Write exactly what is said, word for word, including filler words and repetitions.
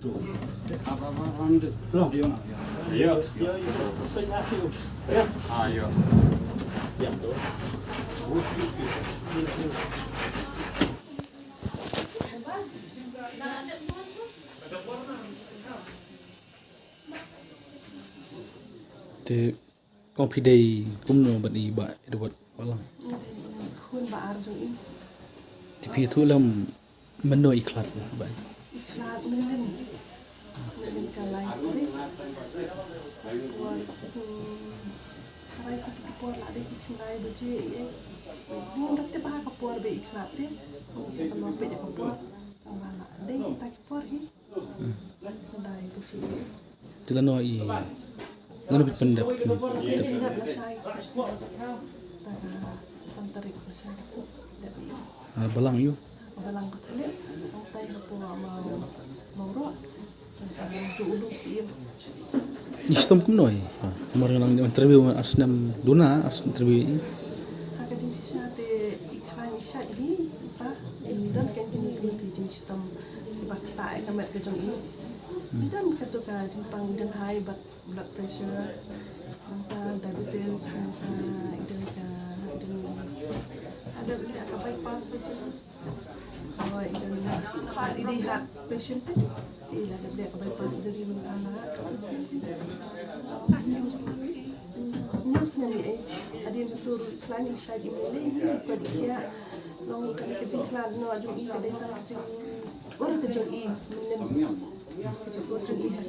Te kong phi dei kumno bad i Bah Edward Balang? Khun ba ar jong i. Te phi ïathuh lem mynno i khlad Bah? I khlad mynnin, mynnin ka lai tarik. Por, hmm, ka lai tarik ki por la dei ki khyndai baje i. Ngam da tip ha ka por ba i khlad te. Ngam sa pynlong peit ïa ka por. Tangba la dei kita ki por hi. Te lano i, lano phi pyndep, phi pyndep? Pyndep lashai ka sngi. Ta ka san tarik lashai ka sngi. Dep i. Ah, balang ïu? Balang Katholik. Hangtai hapoh Maw, Mawroh. Ka ju u Duk Syiem. I shitom kumno i? Ah, namar nga nang interview ar snem duna, ar snem interview i. Ha ka jingshisha te i khlaiñ i shait hi, ta, i don kein kine kine ki jingshitom kiba ktah ïa ka met ka jong i. I don kato ka jingpang, i don high blood, blood pressure, nangta diabetes, nangta i don ka, i don, i don ka bypass surgery. Oh, i don heart, i don heart patient te. I la dep leh ka bypass surgery mynta la. News ne i. Hadien kato ruh i khlaiñ i shait i mei lei hi, i kwah i khiah. Long kane ka jingkhlad noh jong i ka dei tang ka jingkhlad ka jong i. Mynnin ka jingkhlad ka jong i.